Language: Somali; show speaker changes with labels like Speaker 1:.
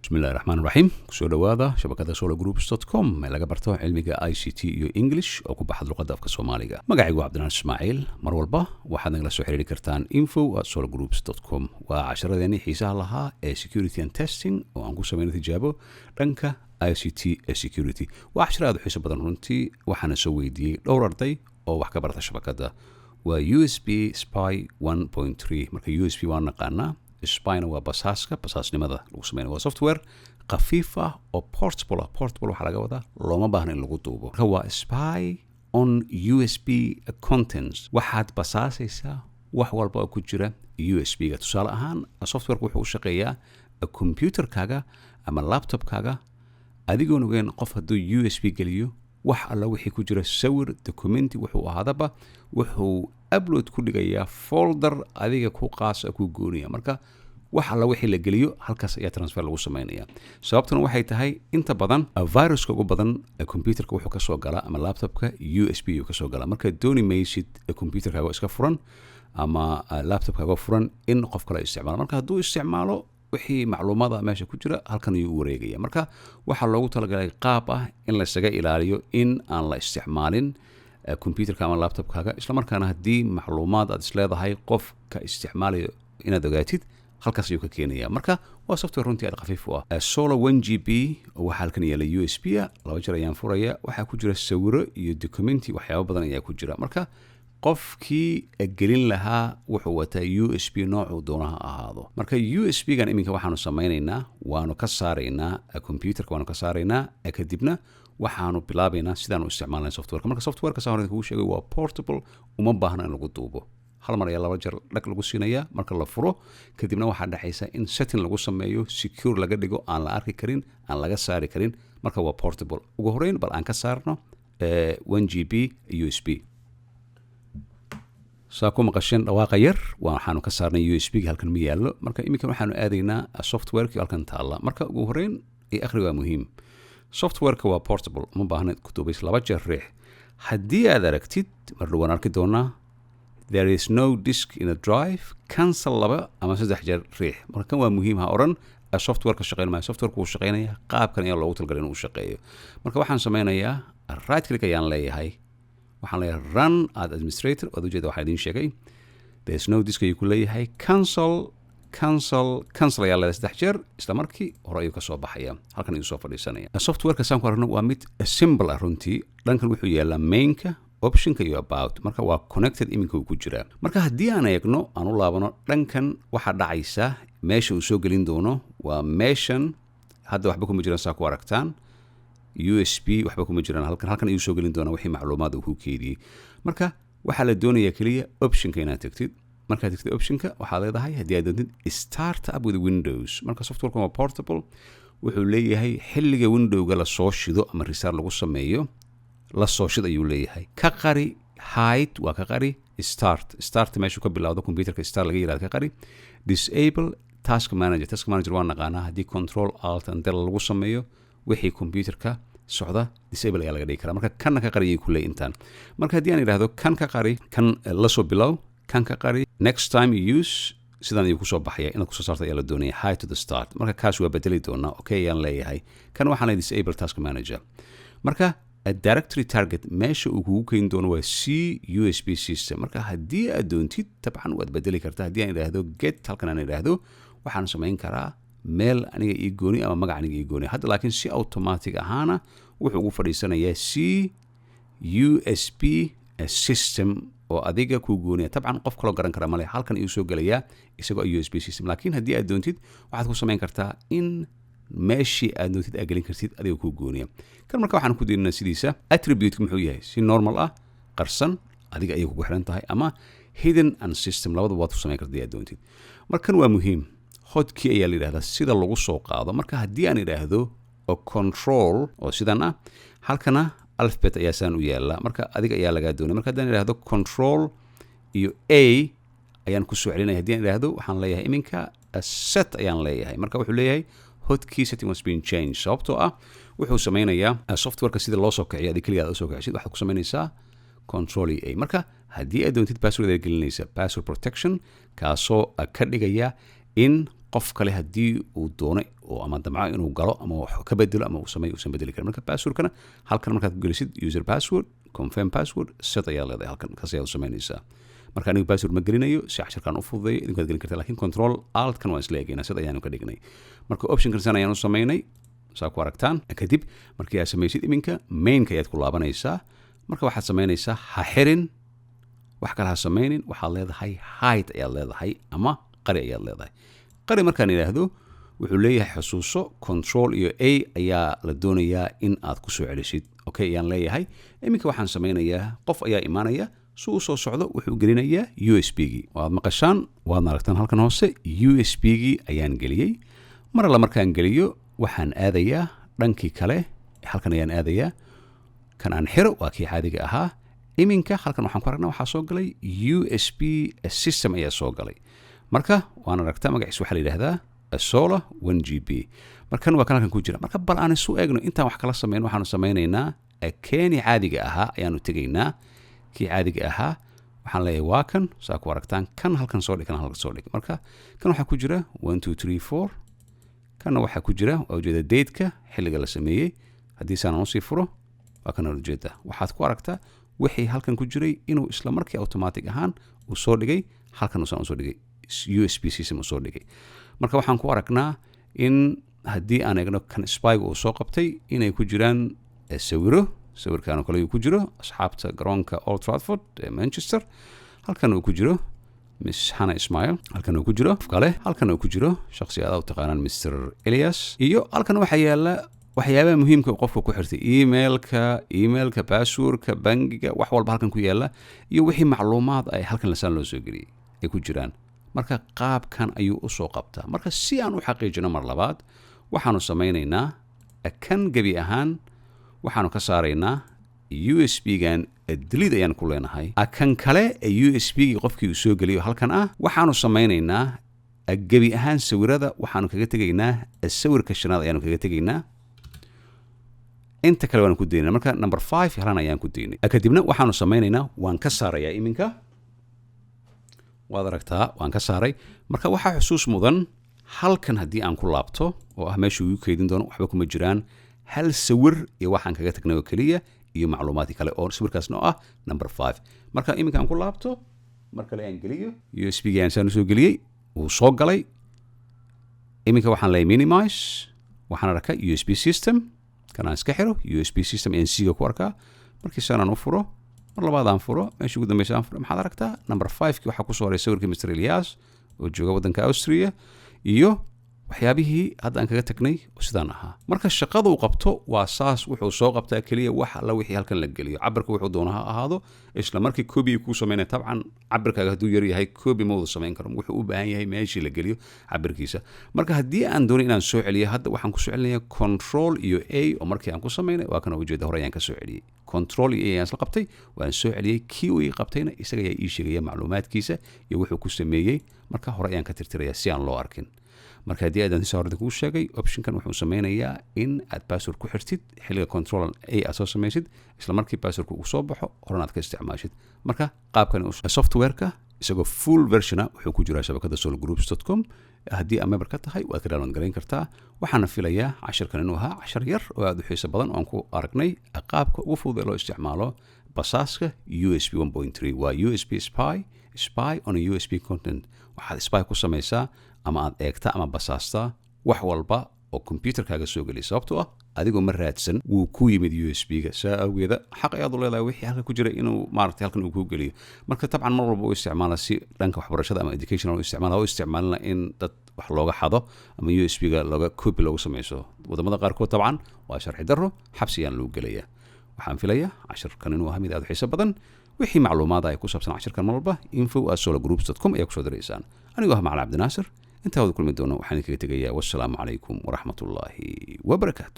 Speaker 1: Bismillahi raxmaan raxiim. Kusoo dhowaada shabakada sologroups.com ee laga barto cilmiga ICT iyo English oo ku baxda luqadda afka Soomaaliga. Magacaygu waa Cabdinaan Ismaaciil. Mar walba waxaad nagala soo xiriiri kartaan info@sologroups.com. Waa casharadeenii xiisaha lahaa ee security and testing oo aan ku sameyno tijaabo dhanka ICT ee security. Waa cashar aad u xiiso badan runtii, waxaana soo weydiiyey dhowr arday oo wax ka barta shabakadda. Waa USB Spy 1.3. Marka USB waan naqaanaa, spyna waa basaaska, basaasnimada lagu sameynaya. Waa software khafiif ah oo portable ah. Portable waxaa laga wadaa looma baahna in lagu duubo. Marka waa spy on USB contents. Waxaad basaasaysaa wax walba oo ku jira USB ga. Tusaale ahaan, softwareka wuxuu u shaqeeyaa computerkaaga ama laptopkaaga adigoon ogeyn. Qof hadduu USB geliyo, wax alla wixii ku jira, sawir, documenti, wuxuu ahaadaba, wuxuu upload ku dhigayaa folder adiga ku qaasa, ku gooniya. Marka wax alla wixii la geliyo halkaas ayaa transfer lagu sameynaya. Sababtuna waxay tahay, inta badan viruska ugu badan computerka wuxuu kasoo galaa ama laptopka USB uu kasoo galaa. Marka dooni maysid computerkaaga iska furan ama laptopkaaga furan in qof kale isticmaalo. Marka hadduu isticmaalo, wixii macluumada meesha ku jira halkan ayuu u wareegaya. Marka waxaa loogu talagalay qaab ah in laysaga ilaaliyo in aan la isticmaalin computerka ama laptopkaaga, islamarkaana haddii macluumaad aad isleedahay qofka isticmaalayo inaad ogaatid, halkaas ayuu ka keenaya. Marka waa software runtii aad khafiif u ah. Solo 1 GB waxaa halkan yaala USB a. Laba jeer ayaan furaya. Waxaa ku jira sawiro iyo documenti, waxyaabo badan ayaa ku jira. Marka qofkii gelin lahaa wuxuu wataa USB noocuu doonaha ahaado. Marka USB gan iminka waxaanu samaynaynaa, waanu ka saaraynaa computerka, waanu ka saaraynaa, kadibna waxaanu bilaabaynaa sidaanu isticmaalnay softwareka. Marka softwareka, saa hore kugu sheegay, waa portable, uma baahna in lagu duubo. Hal mar ayaa laba jeer dhag lagu siinaya marka la furo. Kadibna waxaa dhexaysa in setting lagu sameeyo, secure laga dhigo, aan la arki karin, aan laga saari karin. Marka waa portable. Ugu horeyn bal aan ka saarno 1 GB USB. Saa ku maqasheen dhawaaqa yar, waxaanu ka saarnay USB ga, halkan ma yaallo. Marka iminkan waxaanu aadaynaa softwareki halkan taalla. Marka ugu horeyn iyo akhri waa muhiim. Softwareka waa portable, uma baahna ku duubays. Laba jeer riix. Haddii aad aragtid, mar dhowaan arki doonaa, "There is no disk in a drive, cancel", laba ama saddex jeer riix. Marka kan waa muhiim. Ha odhan softwareka shaqeyn maayo. Softwareka wuu shaqeynaya, qaabkan ayaa loogu talagalay inuu shaqeeyo. Marka waxaan sameynayaa, right click ayaan leeyahay, waxaan leeyahay "Run as administrator". Waad ujeeda, waxaan idiin sheegay, "There is no disk" ayuu ku leeyahay. Cancel, cancel, cancel ayaa leedahay saddex jeer. Isla markii hore ayuu kasoo baxaya, halkan ayuu soo fadhiisanaya. Softwareka saan ku aragno waa mid simple ah runtii. Dhankan wuxuu yaalaa mainka, optionka iyo about. Marka waa connected, iminka uu ku jiraa. Marka haddii aan eegno, aan u laabano dhankan, waxaa dhacaysa meesha uu soo gelin doono waa meeshan. Hadda waxba kuma jiraan, saa ku aragtaan, USB waxba kuma jiraan halkan. Halkan ayuu soo gelin doonaa wixii macluumaad uu ku keydiyey. Marka waxaa la doonayaa keliya optionka inaad tagtid. Markaad tagtid optionka, waxaad leedahay, haddii aad doontid, "Start up with Windows". Marka softwareka waa portable, wuxuu leeyahay xilliga windowga lasoo shido ama restart lagu sameeyo, la soo shid ayuu leeyahay. Ka qari, hide waa ka qari start. Start meeshuu ka bilowdo computerka, start laga yirahdo, ka qari. Disable task manager. Task manager waa naqaanaa, haddii Control Alt and Del lagu sameeyo, wixii computerka socda disable ayaa laga dhigi karaa. Marka kanna ka qariyay kuley intaan. Marka haddii aan idhaahdo kan ka qari, kan la soo bilow, kan ka qari, next time you use, sidan ayuu kusoo baxaya. Inaad kusoo saarto ayaa la doonaya, hide to the start. Marka kaas waa bedeli doonaa. Okay ayaan leeyahay. Kan waxaan leeyahay disable task manager. Marka directory target, meesha uu kugu keeni doono, waa C USB system. Marka haddii aad doontid, dabcan waad bedeli kartaa. Haddii aan idhaahdo get, halkan aan idhaahdo, waxaan samayn karaa meel aniga ii gooni ama magac aniga ii gooni. Hadda laakiin si automatic ahaana wuxuu ugu fadhiisanayaa C USB system oo adiga kuu gooniya. Tabcan qof kaloo garan kara male. Halkan ayuu soo gelayaa isagoo USB system. Laakiin haddii aad doontid, waxaad ku samayn kartaa in meeshii aad doontid aad gelin kartid, adiga kuu gooniya kan. Marka waxaan ku daynaa sidiisa. Attribute muxuu yahay? Si normal ah, qarsan, adiga ayay kugu xiran tahay, ama hidden and system, labadaba waad ku samayn karta haddii aad doontid. Markan waa muhiim, hotkey ayaa la yidhahdaa sida lagu soo qaado. Marka haddii aan idhaahdo oo control oo sidan ah, halkana alphabet ayaa saan u yaala. Marka adiga ayaa lagaa doonay. Marka haddaan idhaahdo Control iyo A ayaan kusoo celinaya, haddii aan idhaahdo, waxaan leeyahay iminka set ayaan leeyahay. Marka wuxuu leeyahay "Hotkey setting was being changed", sababtoo ah wuxuu sameynayaa softwareka sida loo soo kiciyo. Adig keliya aad usoo kicisid, waxaad ku samaynaysaa Control A. Marka haddii aad doontid, password aad gelinaysa, password protection, kaasoo ka dhigaya in qof kale haddii uu doono Oo ama damco inuu galo ama wax ka bedelo ama uu sameeyo, uusan bedeli karin. Marka passwordkana halkan markaad ku gelisid, user password, confirm password, set ayaa leedahay. Halkan kaas ayaad u samaynaysaa. Marka anigu password ma gelinayo si cashirkaan u fududeeyo, idinkaad gelin karta, lakin control altkan waan isla egeynaa. Set ayaanu ka dhignay. Marka optionkan san ayaan u samaynay, saa ku aragtaan. Kadib markii aad samaysid, iminka mainka ayaad ku laabanaysaa. Marka waxaad samaynaysaa, ha xirin, wax kale ha samaynin, waxaad leedahay hide ayaad leedahay ama qari ayaad leedahay. Qari markaan idhaahdo, wuxuu leeyahay xusuuso, control iyo A ayaa la doonayaa in aad ku soo celisid. Okay ayaan leeyahay. Iminka waxaan samaynayaa, qof ayaa imaanaya. Si uu soo socdo, wuxuu gelinayaa USB gii. Waad maqashaan, waadna aragtaan. Halkan hoose USB gii ayaan geliyey. Mar alla markaan geliyo, waxaan aadayaa dhankii kale. Halkan ayaan aadayaa. Kan aan xiro waa kii caadiga ahaa. Iminka halkan waxaan ku aragnaa waxaa soo galay USB system ayaa soo galay. Marka waan aragtaa, magaciis waxaa la yidhahdaa Solar 1 GB. Markan waa kan halkan ku jira. Marka bal aan isu eegno intaan wax kala samayn. Waxaanu samaynaynaa, keeni caadiga ahaa ayaanu tegaynaa. Kii caadiga ahaa waxaan leeyahay waa kan, saa ku aragtaan. Kan halkan soo dhig, kan halkan soo dhig. Marka kan waxaa ku jira 1 2 3 4. Kanna waxaa ku jira, waa ujeeda, dateka xilliga la sameeyey. Haddii saanan usii furo, waa kana ujeeda. Waxaad ku aragtaa wixii halkan ku jiray inuu isla markii automatic ahaan uu soo dhigay halkan, uusan usoo dhigay USB system uu soo dhigay. Marka waxaan ku aragnaa in haddii aan eegno kan spyga uu soo qabtay, inay ku jiraan sawiro. Sawirkan oo kale uu ku jiro asxaabta garoonka Old Trafford ee Manchester, halkan uu ku jiro Miss Hannah Ismail, halkan uu ku jiro qof kale, halkan uu ku jiro shakhsi aad u taqaanaan, Mr Elias, iyo halkan waxaa yaala waxyaabaha muhiimka uu qofka ku xirtay: emailka, passwordka bangiga, wax walba halkan ku yaala, iyo wixii macluumaad ay halkan lasaan loo soo geliyey ay ku jiraan. Marka qaabkan ayuu usoo qabtaa. Marka si aan u xaqiijino mar labaad, waxaanu samaynaynaa, kan gebi ahaan waxaanu ka saaraynaa USB-gan, delete ayaan ku leenahay. Kan kale ee USB gii qofkii uu soo geliyo halkan ah, waxaanu samaynaynaa, gebi ahaan sawirada waxaanu kaga tegaynaa sawirka shanaad ayaanu kaga tegaynaa. Inta kale waanu ku daynaa. Marka number 5 halan ayaan ku daynay. Kadibna waxaanu samaynaynaa, waan ka saarayaa iminka. Waad aragtaa, waan ka saaray. Marka waxaa xusuus mudan, halkan haddii aan ku laabto oo ah meeshuu igu keydin doono, waxba kuma jiraan. Hal sawir iyo waxaan kaga tagnay oo keliya iyo macluumaadki kale oo sawirkaasna oo ah number 5. Marka iminka aan ku laabto, mar kale aan geliyo USB gi aan saan usoo geliyey, wuu soo galay. Iminka waxaan leeyahay minimize. Waxaan arkaa USB system. Kan aan iska xiro, USB system ayaan c-ga ku arkaa. Markii saan aan u furo, mar labaad aan furo, meesha ugu dambeysa aan furo, maxaad aragtaa? Number 5 kii waxaa kusoo horay sawirkii Mr Elias oo jooga waddanka Austria iyo waxyaabihii hadda aan kaga tagnay oo sidaan ahaa. Marka shaqada uu qabto waa saas. Wuxuu soo qabtaa keliya wax alla wixii halkan la geliyo, cabirka wuxuu doono ha ahaado. Isla markii copy kuu sameynaya. Tabcan cabirkaaga hadduu yar yahay, copy ma wada samayn karo. Wuxuu u baahan yahay meeshii la geliyo cabirkiisa. Marka haddii aan doonay inaan soo celiyo, hadda waxaan ku soo celinaya control iyo A, oo markii aan ku samaynay waa kana ujeeda. Hore ayaan ka soo celiyey. Control iyo A ayaan isla qabtay, waan soo celiyey. Kii uu ii qabtayna isaga ayaa ii sheegaya macluumaadkiisa iyo wuxuu ku sameeyey. Marka hore ayaan ka tirtiraya si aan loo arkin. Marka haddii aadaan sisa hore kuu sheegay, optionkan wuxuu sameynayaa in aad password ku xirtid. Xilliga control A aad soo samaysid, isla markii passwordka uu soo baxo, horena aad ka isticmaashid. Marka qaabkan softwareka isagoo full versiona wuxuu ku jiraa shabakada sologroups.com. Haddii aad member ka tahay, waad ka download garayn kartaa. Waxaana filayaa cashirkan inuu ahaa cashar yar oo aada u xiiso badan, oon ku aragnay qaabka ugu fudud ee loo isticmaalo basaaska USB 1.3. Waa USB spy, spy on a USB content. Waxaad spy ku samaysaa ama aad eegtaa ama basaastaa wax walba oo computerkaaga soo geliya, sababtoo ah adigoo ma raadsan wuu ku yimid USB-ga. Saa awgeeda xaq ayaad u leedahay wixii halka ku jira inuu maaragtay halkan uu kuu geliyo. Marka tabcan mar walba u isticmaala si dhanka waxbarashada ama educational u isticmaala, u isticmaalina in dad wax looga xado ama USB-ga looga copy loogu samayso. Wadamada qaarkood tabcan waa sharci darro, xabsi ayaan lagu gelaya. Waxaan filayaa cashirkan inuu ahaa mid aad u xiiso badan. Wixii macluumaada ay ku saabsan cashirkan, mar walba info@sologroups.com ayaa kusoo diraysaan. Anigoo ah Macalin Cabdinaasir, intaa wada kulmi doono, waxaan idinkaga tegayaa wassalaamu calaykum waraxmatullaahi wabarakaatu.